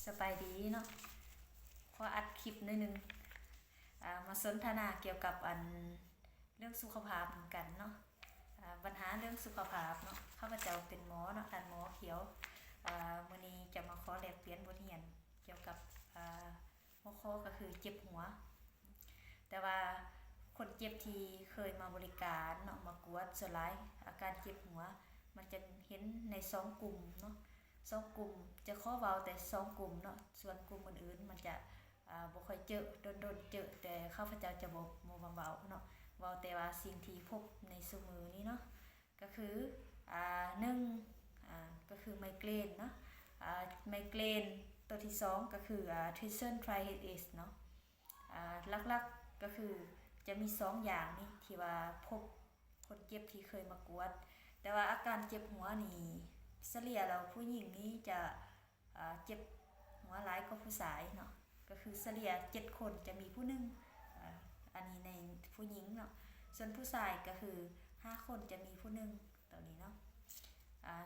ສະບາຍດີເນາະ ຂໍອັດຄລິບໜ້ອຍໜຶ່ງ ອາ ມາສົນທະນາກ່ຽວກັບອັນເລື່ອງສຸຂະພາບນຳກັນເນາະ ອາ ບັນຫາເລື່ອງສຸຂະພາບເນາະ. ຂ້າພະເຈົ້າເປັນໝໍເນາະ ທ່ານໝໍຂຽວ ອາ ມື້ນີ້ຈະມາຂໍແລກປ່ຽນບົດຮຽນກ່ຽວກັບ ອາ ຫົວຂໍ້ກໍຄືເຈັບຫົວ. ແຕ່ວ່າຄົນເຈັບທີ່ເຄີຍມາບໍລິການເນາະ ມາກວດ ສ່ວນຫຼາຍອາການເຈັບຫົວ ມັນຈະເຫັນໃນສອງກຸ່ມເນາະ ສອງກຸ່ມ ຈະຂໍເວົ້າແຕ່ສອງກຸ່ມເນາະ ສ່ວນກຸ່ມອື່ນໆມັນຈະ ອາ ບໍ່ຄ່ອຍເຈີ ດົນໆເຈີ ແຕ່ຂ້າພະເຈົ້າຈະບໍ່ ບໍ່ມາເວົ້າເນາະ ເວົ້າແຕ່ວ່າສິ່ງທີ່ພົບໃນຊຸມື້ນີ້ເນາະ ກໍຄື ອາ ໜຶ່ງ ອາ ກໍຄືໄມເກຣນເນາະ ອາ ໄມເກຣນ. ໂຕທີສອງກໍຄື ອາ Tension Triad ເນາະ ອາ ຫຼັກໆກໍຄືຈະມີສອງຢ່າງນີ້ທີ່ວ່າພົບຄົນເຈັບທີ່ເຄີຍມາກວດ ແຕ່ວ່າອາການເຈັບຫົວນີ້ ສະເລ່ຍແລ້ວຜູ້ຍິງນີ້ຈະ ອາ ເຈັບຫົວຫຼາຍກວ່າຜູ້ຊາຍເນາະ ກໍຄືສະເລ່ຍເຈັດຄົນຈະມີຜູ້ໜຶ່ງ ອາ ອັນນີ້ໃນຜູ້ຍິງເນາະ ສ່ວນຜູ້ຊາຍກໍຄືຫ້າຄົນຈະມີຜູ້ໜຶ່ງ ໂຕນີ້ເນາະ. ອາ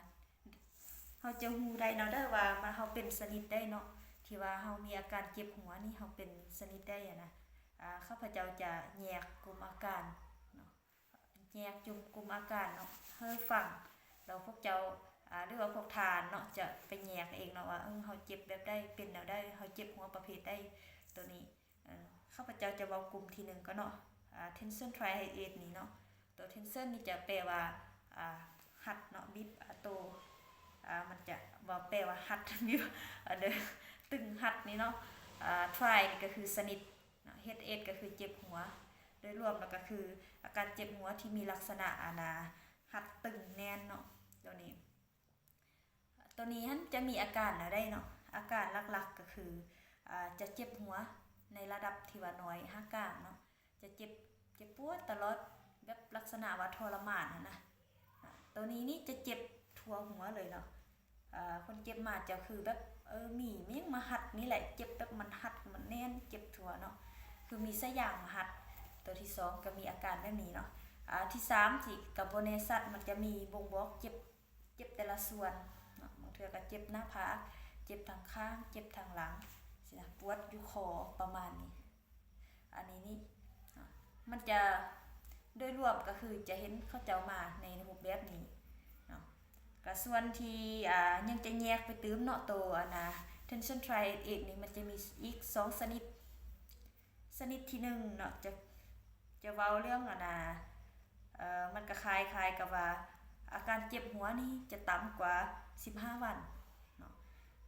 ເຮົາຈະຮູ້ໄດ້ເນາະເດີວ່າ ມາ ເຮົາເປັນຊະນິດໃດເນາະ ທີ່ວ່າເຮົາມີອາການເຈັບຫົວນີ້ ເຮົາເປັນຊະນິດໃດຫັ້ນນະ. ອາ ຂ້າພະເຈົ້າຈະແຍກກຸ່ມອາການເນາະ ແຍກຈຸ່ມກຸ່ມອາການເນາະ ໃຫ້ຟັງ ແລ້ວພວກເຈົ້າ ອາ ຫຼືວ່າພວກທ່ານເນາະ ຈະໄປແຍກເອງເນາະວ່າ ເອີ ເຮົາເຈັບແບບໃດ ເປັນແນວໃດ ເຮົາເຈັບຫົວປະເພດໃດ ໂຕນີ້. ເອີ ຂ້າພະເຈົ້າຈະເວົ້າກຸ່ມທີໜຶ່ງກ່ອນເນາະ ອາ Tension Triad ນີ້ເນາະ. ໂຕ Tension ນີ້ຈະແປວ່າ ອາ ຮັດເນາະ ບີບ ອາ ໂຕ ອາ ມັນຈະເວົ້າແປວ່າຮັດ ບີບ ອາ ເດີ ຕຶງຮັດນີ້ເນາະ. ອາ Tri ນີ້ກໍຄືສະໜິດເນາະ H S ກໍຄືເຈັບຫົວ. ໂດຍລວມແລ້ວກໍຄືອາການເຈັບຫົວທີ່ມີລັກສະນະ ອາ ໜາຮັດຕຶງແໜ້ນເນາະ ໂຕນີ້. ໂຕນີ້ຫັ້ນຈະມີອາການແນວໃດເນາະ? ອາການຫຼັກໆກໍຄື ອາ ຈະເຈັບຫົວໃນລະດັບທີ່ວ່າໜ້ອຍຫາກາງເນາະ ຈະເຈັບ ເຈັບປວດຕະຫຼອດ ແບບລັກສະນະວ່າທໍລະມານຫັ້ນນະ. ໂຕນີ້ນີ້ຈະເຈັບທົ່ວຫົວເລີຍເນາະ ອາ ຄົນເຈັບມາຈະຄືແບບ ເອີ ມີຫຍັງມາຮັດນີ້ແຫຼະ ເຈັບແບບມັນຮັດ ມັນແໜ້ນ ເຈັບທົ່ວເນາະ ຄືມີສາຍຢາງມາຮັດ. ໂຕທີສອງກໍມີອາການແບບນີ້ເນາະ. ອາ ທີສາມ ທີ່ກໍບໍ່ແນ່ຊັດ ມັນຈະມີບົ່ງບອກເຈັບ ເຈັບແຕ່ລະສ່ວນເນາະ ບາງເທື່ອກໍເຈັບໜ້າຜາກ ເຈັບທາງຂ້າງ ເຈັບທາງຫຼັງຊີ້ນະ ປວດຢູ່ຄໍປະມານນີ້. ອັນນີ້ນີ້ເນາະ ມັນຈະ ໂດຍລວມກໍຄືຈະເຫັນເຂົາເຈົ້າມາໃນຮູບແບບນີ້ເນາະ. ກະສ່ວນທີ່ ອາ ຍັງຈະແຍກໄປຕື່ມເນາະ ໂຕອັນນາ Tension Triad ນີ້ ມັນຈະມີອີກສອງຊະນິດ. ຊະນິດທີໜຶ່ງເນາະ ຈະ ຈະເວົ້າເລື່ອງອັນນາ ເອີ ມັນກະຄ້າຍໆກັບວ່າ ອາການເຈັບຫົວນີ້ຈະຕ່ຳກວ່າສິບຫ້າວັນເນາະ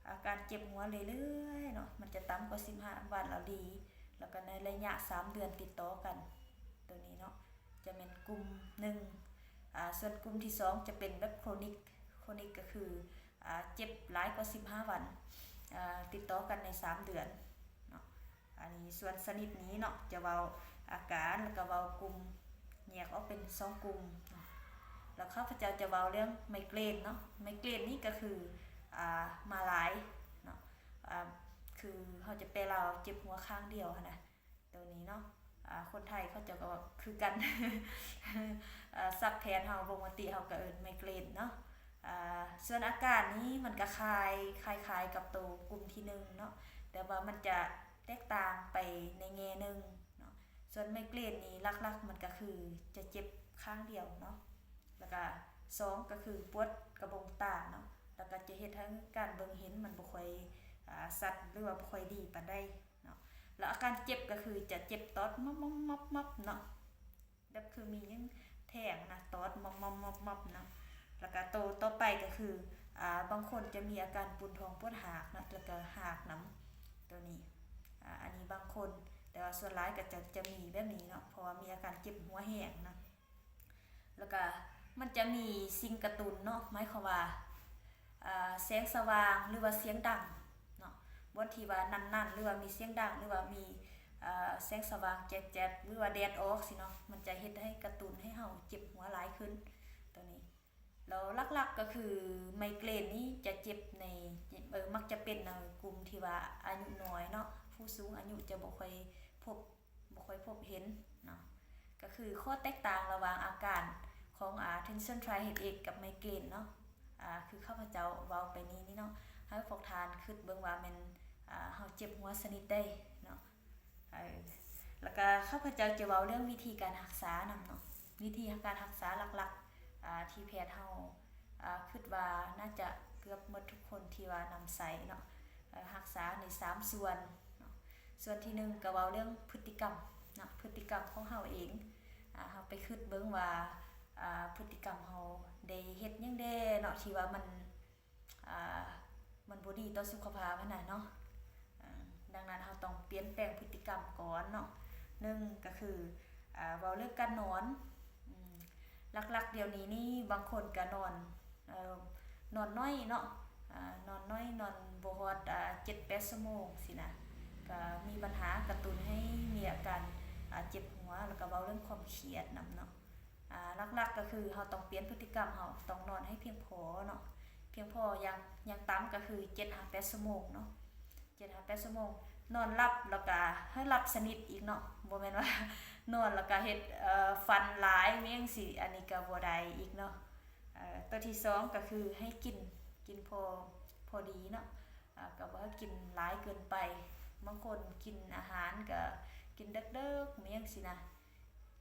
ອາການເຈັບຫົວເລື້ອຍໆເນາະ ມັນຈະຕ່ຳກວ່າສິບຫ້າວັນແລ້ວດີ ແລ້ວກໍໃນໄລຍະສາມເດືອນຕິດຕໍ່ກັນ ໂຕນີ້ເນາະ ຈະແມ່ນກຸ່ມໜຶ່ງ. ອາ ສ່ວນກຸ່ມທີສອງຈະເປັນແບບ chronic chronic ກໍຄື ອາ ເຈັບຫຼາຍກວ່າສິບຫ້າວັນ ອາ ຕິດຕໍ່ກັນໃນສາມເດືອນເນາະ. ອັນນີ້ສ່ວນຊະນິດນີ້ເນາະ ຈະເວົ້າອາການ ແລ້ວກໍເວົ້າກຸ່ມ ແຍກອອກເປັນສອງກຸ່ມເນາະ. ແລ້ວຂ້າພະເຈົ້າຈະເວົ້າເລື່ອງໄມເກຣນເນາະ ໄມເກຣນນີ້ກໍຄື ອາ ມາຫຼາຍເນາະ ອາ ຄືເຮົາຈະແປລາວເຈັບຫົວຂ້າງດຽວຫັ້ນນະ ໂຕນີ້ເນາະ ອາ ຄົນໄທເຂົາເຈົ້າກໍວ່າຄືກັນ ອາ ສັບແທນເຮົາ ປົກກະຕິເຮົາກໍເອີ້ນໄມເກຣນເນາະ. ອາ ສ່ວນອາການນີ້ມັນກໍຄ້າຍ ຄ້າຍໆກັບໂຕກຸ່ມທີໜຶ່ງເນາະ ແຕ່ວ່າມັນຈະແຕກຕ່າງໄປໃນແງ່ໜຶ່ງເນາະ. ສ່ວນໄມເກຣນນີ້ຫຼັກໆມັນກໍຄືຈະເຈັບຂ້າງດຽວເນາະ ແລ້ວກໍສອງກໍຄືປວດກະບົງຕາເນາະ ແລ້ວກໍຈະເຮັດໃຫ້ການເບິ່ງເຫັນມັນບໍ່ຄ່ອຍ ອາ ຊັດ ຫຼືວ່າບໍ່ຄ່ອຍດີປານໃດເນາະ. ແລ້ວອາການເຈັບກໍຄືຈະເຈັບຕອດມັບໆໆໆເນາະ ແບບຄືມີຫຍັງແທງນະ ຕອດມັບໆໆໆເນາະ. ແລ້ວກໍໂຕຕໍ່ໄປກໍຄື ອາ ບາງຄົນຈະມີອາການປຸນທ້ອງປວດຮາກເນາະ ແລ້ວກໍຮາກນຳ ໂຕນີ້ ອາ ອັນນີ້ບາງຄົນ ແຕ່ວ່າສ່ວນຫຼາຍກໍຈະ ຈະມີແບບນີ້ເນາະ ເພາະວ່າມີອາການເຈັບຫົວແຮງນະ. ແລ້ວກະມັນຈະມີສິ່ງກະຕຸ້ນເນາະ ໝາຍຄວາມວ່າ ອາ ແສງສະຫວ່າງ ຫຼືວ່າສຽງດັງເນາະ ບ່ອນທີ່ວ່ານັ້ນໆ ຫຼືວ່າມີສຽງດັງ ຫຼືວ່າມີ ອາ ແສງສະຫວ່າງແຈບໆ ຫຼືວ່າແດດອອກຊີ້ເນາະ ມັນຈະເຮັດໃຫ້ກະຕຸ້ນໃຫ້ເຮົາເຈັບຫົວຫຼາຍຂຶ້ນ ໂຕນີ້. ແລ້ວຫຼັກໆກໍຄືໄມເກຣນນີ້ຈະເຈັບໃນ ເອີ ມັກຈະເປັນໃນກຸ່ມທີ່ວ່າອາຍຸນ້ອຍເນາະ ຜູ້ສູງອາຍຸຈະບໍ່ຄ່ອຍພົບ ບໍ່ຄ່ອຍພົບເຫັນເນາະ. ກໍຄືຂໍ້ແຕກຕ່າງລະຫວ່າງອາການຂອງ ອາ Tension Triad ກັບໄມເກຣນເນາະ ອາ ຄືຂ້າພະເຈົ້າເວົ້າໄປນີ້ນີ້ເນາະ ໃຫ້ພວກທ່ານຄິດເບິ່ງວ່າແມ່ນ ອາ ເຮົາເຈັບຫົວຊະນິດໃດເນາະ. ເອີ ແລ້ວກະຂ້າພະເຈົ້າຈະເວົ້າເລື່ອງວິທີການຮັກສານຳເນາະ. ວິທີການຮັກສາຫຼັກໆ ອາ ທີ່ແພດເຮົາ ອາ ຄິດວ່າໜ້າຈະເກືອບໝົດທຸກຄົນທີ່ວ່ານຳໃຊ້ເນາະ ເອີ ຮັກສາໃນສາມສ່ວນເນາະ. ສ່ວນທີໜຶ່ງກະເວົ້າເລື່ອງພຶດຕິກຳເນາະ ພຶດຕິກຳຂອງເຮົາເອງ. ອາ ເຮົາໄປຄິດເບິ່ງວ່າ ອາ ພຶດຕິກຳເຮົາໄດ້ເຮັດຫຍັງແດ່ເນາະ ທີ່ວ່າມັນ ອາ ມັນບໍ່ດີຕໍ່ສຸຂະພາບຫັ້ນນະເນາະ. ອາ ດັ່ງນັ້ນເຮົາຕ້ອງປ່ຽນແປງພຶດຕິກຳກ່ອນເນາະ. ໜຶ່ງກະຄື ອາ ເວົ້າເລື່ອງການນອນ. ອາ ຫຼັກໆດຽວນີ້ນີ້ບາງຄົນກະນອນ ເອີ ນອນໜ້ອຍເນາະ ອາ ນອນໜ້ອຍ ນອນບໍ່ຮອດ ອາ ເຈັດແປດຊົ່ວໂມງຊີ້ນະ ກະມີບັນຫາກະຕຸ້ນໃຫ້ມີອາການ ອາ ເຈັບຫົວ ແລ້ວກະເວົ້າເລື່ອງຄວາມຄຽດນຳເນາະ. ອາ ຫຼັກໆກະຄືເຮົາຕ້ອງປ່ຽນພຶດຕິກຳ ເຮົາຕ້ອງນອນໃຫ້ພຽງພໍເນາະ ພຽງພໍຢ່າງ ຢ່າງຕ່ຳກະຄືເຈັດຫາແປດຊົ່ວໂມງເນາະ ເຈັດຫາແປດຊົ່ວໂມງ. ນອນຫຼັບແລ້ວກະໃຫ້ຫຼັບສະໜິດອີກເນາະ ບໍ່ແມ່ນວ່ານອນແລ້ວກະເຮັດ ເອີ ຝັນຫຼາຍແມ່ນຫຍັງຊີ້ ອັນນີ້ກະບໍ່ໄດ້ອີກເນາະ. ເອີ ໂຕທີສອງກະຄືໃຫ້ກິນ ກິນພໍ ພໍດີເນາະ ອາ ກະບໍ່ໃຫ້ກິນຫຼາຍເກີນໄປ. ບາງຄົນກິນອາຫານກະກິນເດິກໆແມ່ນຫຍັງຊີ້ນະ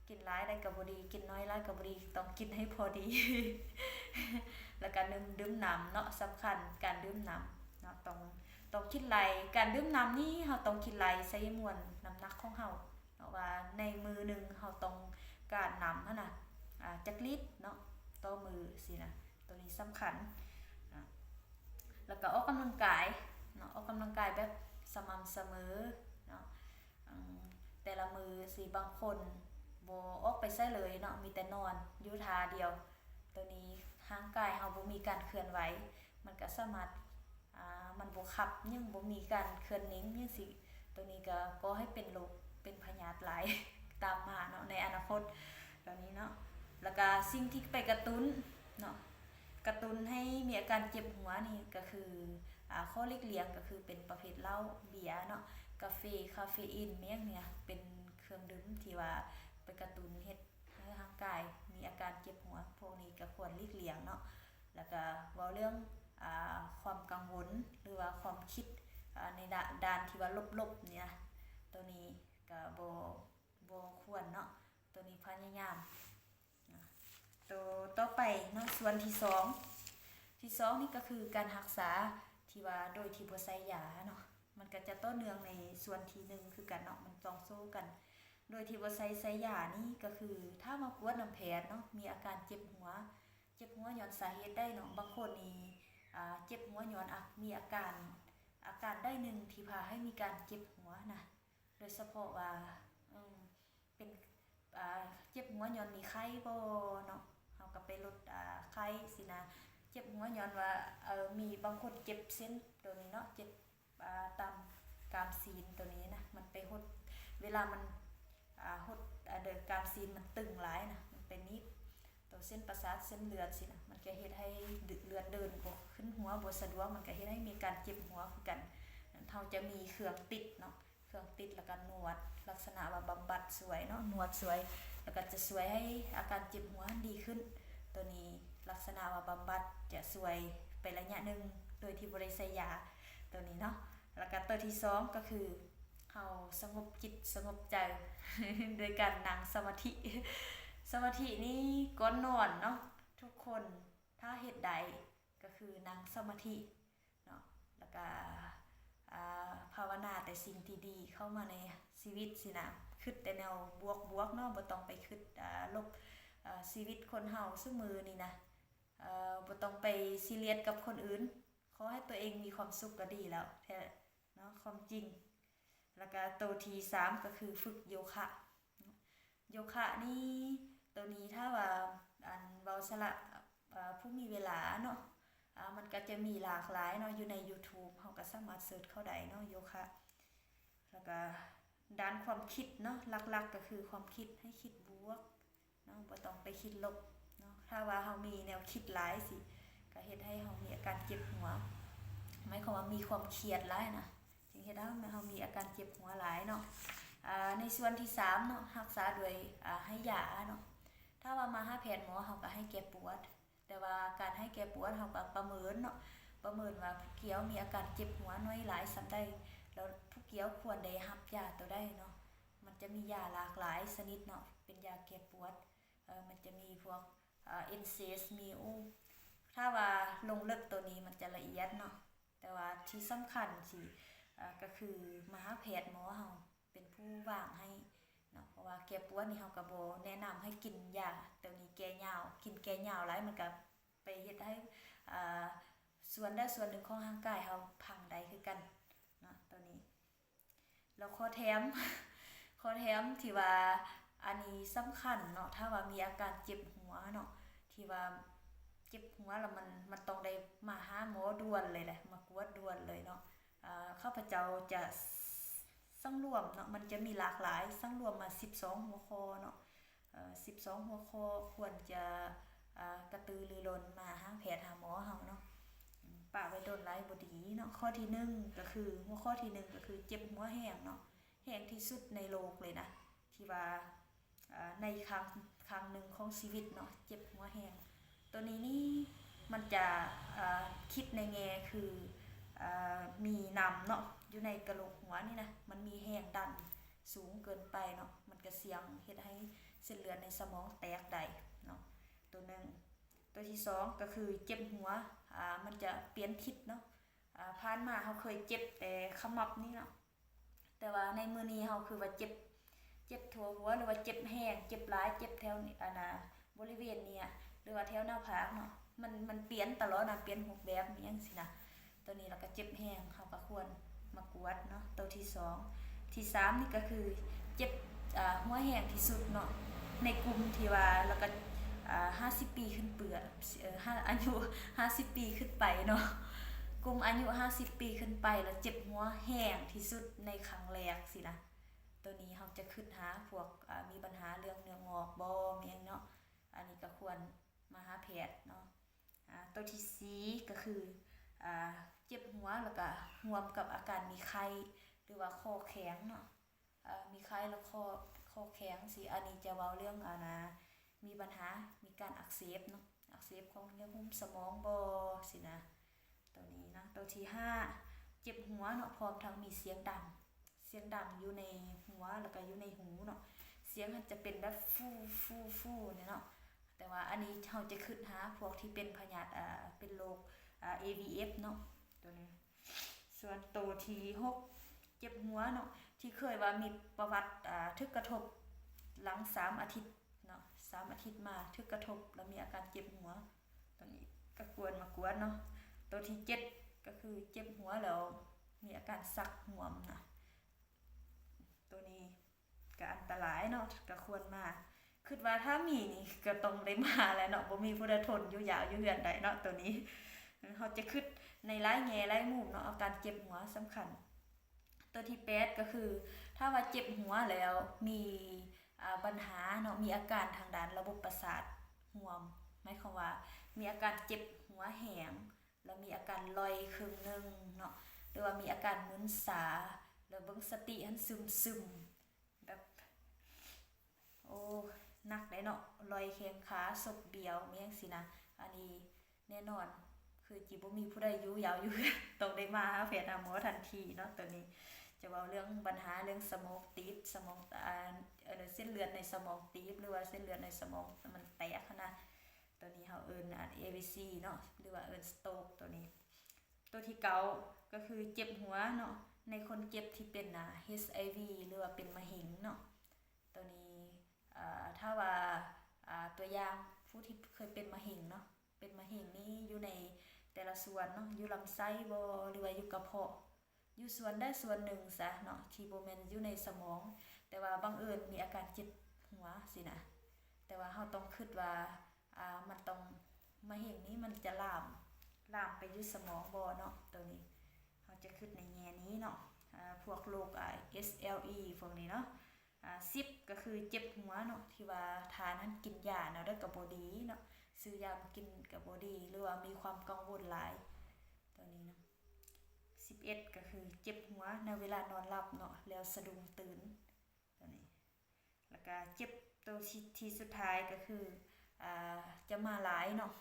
ກິນຫຼາຍໄດ້ກະບໍ່ດີ ກິນໜ້ອຍຫຼາຍກະບໍ່ດີ ຕ້ອງກິນໃຫ້ພໍດີ. ແລ້ວກະໜຶ່ງ ດື່ມນ້ຳເນາະ ສຳຄັນການດື່ມນ້ຳເນາະ ຕ້ອງ ຕ້ອງຄິດໄລ່ ການດື່ມນ້ຳນີ້ເຮົາຕ້ອງຄິດໄລ່ໃສ່ມວນນ້ຳໜັກຂອງເຮົາເນາະ ວ່າໃນມື້ໜຶ່ງເຮົາຕ້ອງການນ້ຳຫັ້ນນະ ອາ ຈັກລິດເນາະຕໍ່ມື້ຊີ້ນະ ໂຕນີ້ສຳຄັນ. ອາ ແລ້ວກະອອກກຳລັງກາຍເນາະ ອອກກຳລັງກາຍແບບສະໝ່ຳສະເໝີເນາະ. ອາ ແຕ່ລະມື້ຊີ້ ບາງຄົນບໍ່ອອກໄປໃສເລີຍເນາະ ມີແຕ່ນອນຢູ່ທ່າດຽວ ໂຕນີ້ຮ່າງກາຍເຮົາບໍ່ມີການເຄື່ອນໄຫວ ມັນກະສາມາດ ອາ ມັນບໍ່ຂັບຫຍັງ ບໍ່ມີການເຄື່ອນເໜັງຫຍັງຊີ້ ໂຕນີ້ກະກໍ່ໃຫ້ເປັນໂລກ ເປັນພະຍາດຫຼາຍຕາມມາເນາະ ໃນອະນາຄົດ ໂຕນີ້ເນາະ. ແລ້ວກະສິ່ງທີ່ໄປກະຕຸ້ນເນາະ ກະຕຸ້ນໃຫ້ມີອາການເຈັບຫົວນີ້ກະຄື ອາ ຂໍ້ຫຼີກລ່ຽງກະຄືເປັນປະເພດເຫຼົ້າ ເບຍເນາະ ກາເຟ ຄາເຟອີນແມ່ນຫຍັງເປັນເຄື່ອງດື່ມທີ່ວ່າໄປກະຕຸ້ນເຮັດໃຫ້ຮ່າງກາຍມີອາການເຈັບຫົວ ພວກນີ້ກະຄວນຫຼີກລ່ຽງເນາະ. ແລ້ວກະເວົ້າເລື່ອງ ອາ ຄວາມກັງວົນ ຫຼືວ່າຄວາມຄິດ ອາ ໃນດ້ານ ດ້ານທີ່ວ່າລົບໆນີ້ນະ ໂຕນີ້ກະບໍ່ ບໍ່ຄວນເນາະ ໂຕນີ້ພະຍາຍາມ ໂຕຕໍ່ໄປເນາະ ສ່ວນທີສອງ ທີສອງນີ້ກະຄືການຮັກສາທີ່ວ່າໂດຍທີ່ບໍ່ໃຊ້ຢາເນາະ ມັນກະຈະຕໍ່ເນື່ອງໃນສ່ວນທີໜຶ່ງຄືກັນເນາະ ມັນຕ້ອງໂຊກັນ. ໂດຍທີ່ບໍ່ໃຊ້ ໃຊ້ຢານີ້ກະຄືຖ້າມາກວດນຳແພດເນາະ ມີອາການເຈັບຫົວ ເຈັບຫົວຍ້ອນສາເຫດໃດເນາະ ບາງຄົນນີ້ ອາ ເຈັບຫົວຍ້ອນ ອາ ມີອາການ ອາການໃດໜຶ່ງທີ່ພາໃຫ້ມີການເຈັບຫົວນະ ໂດຍສະເພາະວ່າ ເອີ ເປັນ ອາ ເຈັບຫົວຍ້ອນມີໄຂ້ບໍ່ເນາະ ເຮົາກະໄປລົດ ອາ ໄຂ້ຊີ້ນະ. ເຈັບຫົວຍ້ອນວ່າ ເອີ ມີບາງຄົນເຈັບເສັ້ນໂຕນີ້ເນາະ ເຈັບ ອາ ຕາມກາມຊີ້ນໂຕນີ້ນະ ມັນໄປຫົດ ເວລາມັນ ອາ ຫົດ ອາ ເດີ ກາມຊີ້ນມັນຕຶງຫຼາຍນະ ມັນໄປໜີບໂຕເສັ້ນປະສາດ ເສັ້ນເລືອດຊີ້ນະ ມັນກະເຮັດໃຫ້ເລືອດເດີນບໍ່ຂຶ້ນຫົວ ບໍ່ສະດວກ ມັນກະເຮັດໃຫ້ມີການເຈັບຫົວຄືກັນ. ເຮົາຈະມີເຄື່ອງຕິດເນາະ ເຄື່ອງຕິດ ແລ້ວກະນວດ ລັກສະນະວ່າບຳບັດຊ່ວຍເນາະ ນວດຊ່ວຍ ແລ້ວກະຈະຊ່ວຍໃຫ້ອາການເຈັບຫົວຫັ້ນດີຂຶ້ນ. ໂຕນີ້ລັກສະນະວ່າບຳບັດຈະຊ່ວຍໄປໄລຍະໜຶ່ງ ໂດຍທີ່ບໍ່ໄດ້ໃຊ້ຢາ ໂຕນີ້ເນາະ. ແລ້ວກະໂຕທີສອງກະຄືເຮົາສະຫງົບຈິດສະຫງົບໃຈ ໂດຍການນັ່ງສະມາທິ. ສະມາທິນີ້ກ່ອນນອນເນາະ ທຸກຄົນຖ້າເຮັດໄດ້ ກະຄືນັ່ງສະມາທິເນາະ ແລ້ວກະ ອາ ພາວະນາແຕ່ສິ່ງທີ່ດີເຂົ້າມາໃນຊີວິດຊີ້ນະ ຄຶດແຕ່ແນວບວກໆເນາະ ບໍ່ຕ້ອງໄປຄຶດ ອາ ລົບ. ອາ ຊີວິດຄົນເຮົາຊຸມື້ນີ້ນະ ເອີ ບໍ່ຕ້ອງໄປຊີຣຽສກັບຄົນອື່ນ ຂໍໃຫ້ຕົວເອງມີຄວາມສຸກກະດີແລ້ວແທ້ເນາະ ຄວາມຈິງ. ແລ້ວກະໂຕທີສາມກະຄືຝຶກໂຍຄະ. ໂຍຄະນີ້ ໂຕນີ້ຖ້າວ່າ ອັນ ເວົ້າສະຫຼະ ເອີ ຜູ້ມີເວລາເນາະ ອາ ມັນກະຈະມີຫຼາກຫຼາຍເນາະ ຢູ່ໃນຢູທູບ ເຮົາກະສາມາດເສີດເຂົ້າໄດ້ເນາະ ໂຍຄະ. ແລ້ວກະດ້ານຄວາມຄິດເນາະ ຫຼັກໆກະຄືຄວາມຄິດ ໃຫ້ຄິດບວກເນາະ ບໍ່ຕ້ອງໄປຄິດລົບເນາະ. ຖ້າວ່າເຮົາມີແນວຄິດຫຼາຍຊີ້ ກະເຮັດໃຫ້ເຮົາມີອາການເຈັບຫົວ ໝາຍຄວາມວ່າມີຄວາມຄຽດຫຼາຍນະ ຈຶ່ງເຮັດໃຫ້ເຮົາມີອາການເຈັບຫົວຫຼາຍເນາະ. ອາ ໃນສ່ວນທີສາມເນາະ ຮັກສາໂດຍ ອາ ໃຫ້ຢາເນາະ. ຖ້າວ່າມາຫາແພດໝໍ ເຮົາກະໃຫ້ແກ້ປວດ ແຕ່ວ່າການໃຫ້ແກ້ປວດເຮົາກະປະເມີນເນາະ ປະເມີນວ່າຜູ້ກ່ຽວມີອາການເຈັບຫົວໜ້ອຍຫຼາຍສ່ຳໃດ ແລ້ວຜູ້ກ່ຽວຄວນໄດ້ຮັບຢາຕົວໃດເນາະ. ມັນຈະມີຢາຫຼາກຫຼາຍຊະນິດເນາະ ເປັນຢາແກ້ປວດ ເອີ ມັນຈະມີພວກ ເອີ NSAIDs ມີ ໂອ້ ຖ້າວ່າລົງເລິກໂຕນີ້ມັນຈະລະອຽດເນາະ ແຕ່ວ່າທີ່ສຳຄັນທີ່ ເອີ ກໍຄືມາຫາແພດໝໍເຮົາເປັນຜູ້ວາງໃຫ້ເນາະ ເພາະວ່າແກ້ປວດນີ້ເຮົາກໍບໍ່ແນະນຳໃຫ້ກິນຢາໂຕນີ້ແກ້ຍາວ ກິນແກ້ຍາວຫຼາຍມັນກໍໄປເຮັດໃຫ້ ເອີ ສ່ວນໃດສ່ວນໜຶ່ງຂອງຮ່າງກາຍເຮົາພັງໄດ້ຄືກັນເນາະ ໂຕນີ້. ແລ້ວຂໍ້ແຖມ ຂໍ້ແຖມທີ່ວ່າອັນນີ້ສຳຄັນເນາະ ຖ້າວ່າມີອາການເຈັບຫົວເນາະ ທີ່ວ່າເຈັບຫົວແລ້ວມັນ ມັນຕ້ອງໄດ້ມາຫາໝໍດ່ວນເລີຍແຫຼະ ມາກວດດ່ວນເລີຍເນາະ. ເອີ ຂ້າພະເຈົ້າຈະສັງລວມເນາະ ມັນຈະມີຫຼາກຫຼາຍ ສັງລວມມາສິບສອງຫົວຂໍ້ເນາະ ເອີ ສິບສອງຫົວຂໍ້ ຄວນຈະ ເອີ ກະຕືລືລົ້ນມາຫາແພດຫາໝໍເຮົາເນາະ ປະໄວ້ດົນຫຼາຍບໍ່ດີເນາະ. ຂໍ້ທີໜຶ່ງກໍຄື ຫົວຂໍ້ທີໜຶ່ງກໍຄືເຈັບຫົວແຮງເນາະ ແຮງທີ່ສຸດໃນໂລກເລີຍນະ ທີ່ວ່າ ເອີ ໃນຄັ້ງ ຄັ້ງໜຶ່ງຂອງຊີວິດເນາະ ເຈັບຫົວແຮງ. ໂຕນີ້ນີ້ມັນຈະ ເອີ ຄິດໃນແງ່ຄື ເອີ ມີນ້ຳເນາະ ຢູ່ໃນກະໂຫຼກຫົວນີ້ນະ ມັນມີແຮງດັນສູງເກີນໄປເນາະ ມັນກະສ່ຽງເຮັດໃຫ້ເສັ້ນເລືອດໃນສະໝອງແຕກໄດ້ເນາະ ໂຕໜຶ່ງ. ໂຕທີສອງກໍຄືເຈັບຫົວ ອາ ມັນຈະປ່ຽນທິດເນາະ ອາ ຜ່ານມາເຮົາເຄີຍເຈັບແຕ່ຂະໝັບນີ້ເນາະ ແຕ່ວ່າໃນມື້ນີ້ເຮົາຄືວ່າເຈັບ ເຈັບທົ່ວຫົວ ຫຼືວ່າເຈັບແຮງ ເຈັບຫຼາຍ ເຈັບແຖວນີ້ ອັນນ່າ ບໍລິເວນນີ້ ຫຼືວ່າແຖວໜ້າຜາກເນາະ ມັນ ມັນປ່ຽນຕະຫຼອດນະ ປ່ຽນຮູບແບບອີ່ຫຍັງຊີ້ນະ ໂຕນີ້ລະກະເຈັບແຮງ ເຮົາກະຄວນມາກວດເນາະ ໂຕທີສອງ. ທີສາມນີ້ກະຄືເຈັບ ອາ ຫົວແຮງທີ່ສຸດເນາະ ໃນກຸ່ມທີ່ວ່າ ລະກະ ອາ ຫ້າສິບປີຂຶ້ນເປືອ ອາ ອາຍຸຫ້າສິບປີຂຶ້ນໄປເນາະ ກຸ່ມອາຍຸຫ້າສິບປີຂຶ້ນໄປ ລະເຈັບຫົວແຮງທີ່ສຸດໃນຄັ້ງແລກຊີ້ນະ. ໂຕນີ້ເຮົາຈະຄຶດຫາພວກ ອາ ມີບັນຫາເລື່ອງເນື້ອງອກບໍ່ ມີຫຍັງເນາະ ອັນນີ້ກະຄວນມາຫາແພດເນາະ. ອາ ໂຕທີສີ່ກະຄື ອາ ເຈັບຫົວ ລະກະຮ່ວມກັບອາການມີໄຂ້ ຫຼືວ່າຄໍແຂງເນາະ ເອີ ມີໄຂ້ ລະຄໍ ຄໍແຂງຊີ້ ອັນນີ້ຈະເວົ້າເລື່ອງ ອັນນ່າ ມີບັນຫາ ມີການອັກເສບເນາະ ອັກເສບຂອງເຍື່ອຫຸ້ມສະໝອງບໍ່ຊີ້ນະ ໂຕນີ້ນະ. ໂຕທີຫ້າ ເຈັບຫົວເນາະ ພ້ອມທັງມີສຽງດັງ ສຽງດັງຢູ່ໃນຫົວ ລະກະຢູ່ໃນຫູເນາະ ສຽງຫັ້ນຈະເປັນແບບຟູ ຟູ ຟູນີ້ເນາະ ແຕ່ວ່າອັນນີ້ເຮົາຈະຄຶດຫາພວກທີ່ເປັນພະຍາດ ອາ ເປັນໂລກ ອາ AVF ເນາະ ໂຕນີ້. ສ່ວນໂຕທີຫົກ ເຈັບຫົວເນາະ ທີ່ເຄີຍວ່າມີປະຫວັດ ອາ ຖືກກະທົບຫຼັງສາມອາທິດເນາະ ສາມອາທິດມາຖືກກະທົບ ລະມີອາການເຈັບຫົວ ໂຕນີ້ກະຄວນມາກວດເນາະ. ໂຕທີເຈັດກະຄືເຈັບຫົວແລ້ວມີອາການຊັກຮ່ວມນະ ໂຕນີ້ ກະອັນຕະລາຍເນາະ ກະຄວນມາ ຄຶດວ່າຖ້າມີນີ້ກະຕ້ອງໄດ້ມາແຫຼະເນາະ ບໍ່ມີຜູ້ໃດທົນຢູ່ຍາວຢູ່ເຮືອນໄດ້ເນາະ ໂຕນີ້ ເຮົາຈະຄຶດໃນຫຼາຍແງ່ຫຼາຍມຸມເນາະ ອາການເຈັບຫົວສຳຄັນ. ໂຕທີແປດກະຄື ຖ້າວ່າເຈັບຫົວແລ້ວມີ ອາ ບັນຫາເນາະ ມີອາການທາງດ້ານລະບົບປະສາດຮ່ວມ ໝາຍຄວາມວ່າມີອາການເຈັບຫົວແຮງ ລະມີອາການລອຍເຄິ່ງໜຶ່ງເນາະ ຫຼືວ່າມີອາການມຶນຊາ ລະເບິ່ງສະຕິຫັ້ນຊຶມໆ ແບບ ໂອ້ ໜັກເດ້ເນາະ ລອຍແຂ້ງຂາ ສົບບຽວ ແມ່ນຈັ່ງຊີ້ນະ ອັນນີ້ແນ່ນອນ ຄືຊິບໍ່ມີຜູ້ໃດຢູ່ຍາວຢູ່ເຮືອນ ຕ້ອງໄດ້ມາຫາແພດຫາໝໍທັນທີເນາະ. ໂຕນີ້ຈະເວົ້າເລື່ອງບັນຫາເລື່ອງສະໝອງຕີບ ສະໝອງ ອາ ເສັ້ນເລືອດໃນສະໝອງຕີບ ຫຼືວ່າເສັ້ນເລືອດໃນສະໝອງມັນແຕກຫັ້ນນະ ໂຕນີ້ເຮົາເອີ້ນ ອາ AVC ເນາະ ຫຼືວ່າເອີ້ນ stroke ໂຕນີ້. ໂຕທີເກົ້າກະຄືເຈັບຫົວເນາະ ໃນຄົນເຈັບທີ່ເປັນ ອາ HIV ຫຼືວ່າເປັນມະເຮັງເນາະ ໂຕນີ້ ອາ ຖ້າວ່າ ອາ ຕົວຢ່າງຜູ້ທີ່ເຄີຍເປັນມະເຮັງເນາະ ເປັນມະເຮັງນີ້ຢູ່ໃນແຕ່ລະສ່ວນເນາະ ຢູ່ລຳໄສ້ບໍ່ ຫຼືວ່າຢູ່ກະເພາະ ຢູ່ສ່ວນໃດສ່ວນໜຶ່ງຊະເນາະ ທີ່ບໍ່ແມ່ນຢູ່ໃນສະໝອງ ແຕ່ວ່າບັງເອີນມີອາການເຈັບຫົວຊີ້ນະ ແຕ່ວ່າເຮົາຕ້ອງຄຶດວ່າ ອາ ມັນຕ້ອງ ມະເຮັງນີ້ມັນຈະລາມ ລາມໄປຢູ່ສະໝອງບໍ່ເນາະ ໂຕນີ້ ເຮົາຈະຄຶດໃນແງ່ນີ້ເນາະ ອາ ພວກໂລກ ອາ SLE ພວກນີ້ເນາະ. ອາ ສິບກະຄືເຈັບຫົວເນາະ ທີ່ວ່າທ່ານຫັ້ນກິນຢາແນວໃດກະບໍ່ດີເນາະ ຊື້ຢາມາກິນກະບໍ່ດີ ຫຼືວ່າມີຄວາມກັງວົນຫຼາຍ ໂຕນີ້ເນາະ. ສິບເອັດກະຄືເຈັບຫົວໃນເວລານອນຫຼັບເນາະ ແລ້ວສະດຸ້ງຕື່ນ ໂຕນີ້ ລະກະເຈັບໂຕທີ່ ທີ່ສຸດທ້າຍກະຄື ອາ ຈະມາຫຼາຍເນາະ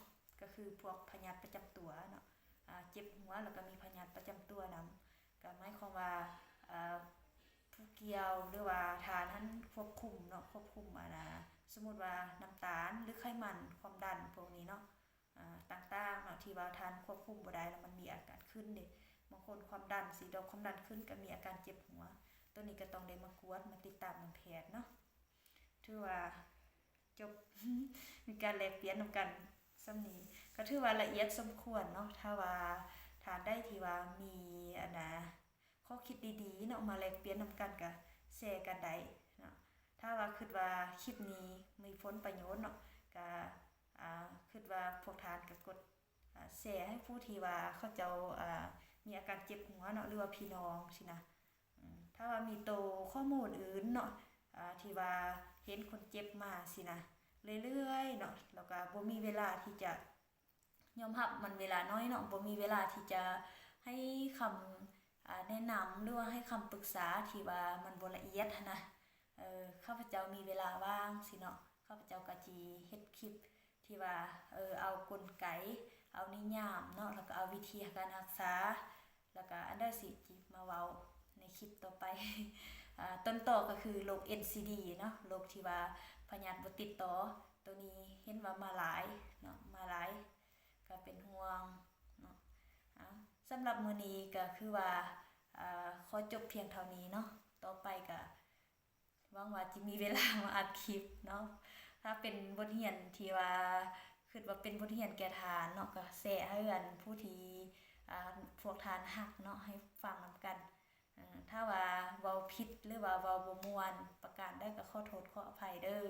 ກະຄືພວກພະຍາດປະຈຳຕົວເນາະ ອ່າ ເຈັບຫົວ ແລ້ວກໍມີພະຍາດປະຈຳຕົວນຳ ກໍໝາຍຄວາມວ່າ ອ່າ ຜູ້ກ່ຽວ ຫຼືວ່າທ່ານຫັ້ນຄວບຄຸມເນາະ ຄວບຄຸມ ອັນນ່າ ສົມມຸດວ່ານ້ຳຕານ ຫຼືໄຂມັນ ຄວາມດັນ ພວກນີ້ເນາະ ອ່າ ຕ່າງໆເນາະ ທີ່ວ່າທ່ານຄວບຄຸມບໍ່ໄດ້ ແລ້ວມັນມີອາການຂຶ້ນເດ້ ບາງຄົນຄວາມດັນ ຊິດອກຄວາມດັນຂຶ້ນ ກໍມີອາການເຈັບຫົວ ໂຕນີ້ກໍຕ້ອງໄດ້ມາກວດ ມາຕິດຕາມນຳແພດເນາະ. ຖືວ່າ ຈົບ ມີການແລກປ່ຽນນຳກັນສ່ຳນີ້ ກໍຖືວ່າລະອຽດສົມຄວນເນາະ. ຖ້າວ່າທ່ານໃດທີ່ວ່າມີ ອັນນ່າ ຂໍ້ຄິດດີໆເນາະ ມາແລກປ່ຽນນຳກັນ ກໍແຊກັນໄດ້ເນາະ. ຖ້າວ່າຄິດວ່າຄລິບນີ້ມີຜົນປະໂຫຍດເນາະ ກໍ ອ່າ ຄິດວ່າພວກທ່ານກໍກົດ ອ່າ ແຊໃຫ້ຜູ້ທີ່ວ່າເຂົາເຈົ້າ ອ່າ ມີອາການເຈັບຫົວເນາະ ຫຼືວ່າພີ່ນ້ອງຊີ້ນະ. ອາ ຖ້າວ່າມີໂຕຂໍ້ມູນອື່ນເນາະ ອ່າ ທີ່ວ່າເຫັນຄົນເຈັບມາຊີ້ນະ ເລື້ອຍໆເນາະ ແລ້ວກໍບໍ່ມີເວລາທີ່ຈະ ຍອມຮັບມັນເວລາໜ້ອຍເນາະ ບໍ່ມີເວລາທີ່ຈະໃຫ້ຄຳ ອ່າ ແນະນຳ ຫຼືວ່າໃຫ້ຄຳປຶກສາທີ່ວ່າມັນບໍ່ລະອຽດຫັ້ນນະ. ເອີ ຂ້າພະເຈົ້າມີເວລາວ່າງຊີ້ເນາະ ຂ້າພະເຈົ້າກໍຊິເຮັດຄລິບ ທີ່ວ່າ ເອີ ເອົາກົນໄກ ເອົານິຍາມເນາະ ແລ້ວກໍເອົາວິທີການຮັກສາ ແລ້ວກໍອັນໃດຊິ ຊິມາເວົ້າໃນຄລິບຕໍ່ໄປ. ອາ ຕົ້ນຕໍກໍຄືໂລກ ເອັນຊີດີ ເນາະ ໂລກທີ່ວ່າພະຍາດບໍ່ຕິດຕໍ່ ໂຕນີ້ເຫັນວ່າມາຫຼາຍເນາະ ມາຫຼາຍ ກໍເປັນຫ່ວງເນາະ. ອາ ສຳລັບມື້ນີ້ກໍຄືວ່າ ອາ ຂໍຈົບພຽງເທົ່ານີ້ເນາະ ຕໍ່ໄປກໍ ຫວັງວ່າຈະມີເວລາມາອັດຄລິບເນາະ. ຖ້າເປັນບົດຮຽນທີ່ວ່າຄິດວ່າເປັນບົດຮຽນແກ່ທ່ານເນາະ ກໍແຊໃຫ້ອັນຜູ້ທີ່ ອ່າ ພວກທ່ານຮັກເນາະ ໃຫ້ຟັງນຳກັນ. ເອີ ຖ້າວ່າເວົ້າຜິດ ຫຼືວ່າເວົ້າບໍ່ມ່ວນປະການໃດ ກໍຂໍໂທດຂໍອະໄພເດີ້.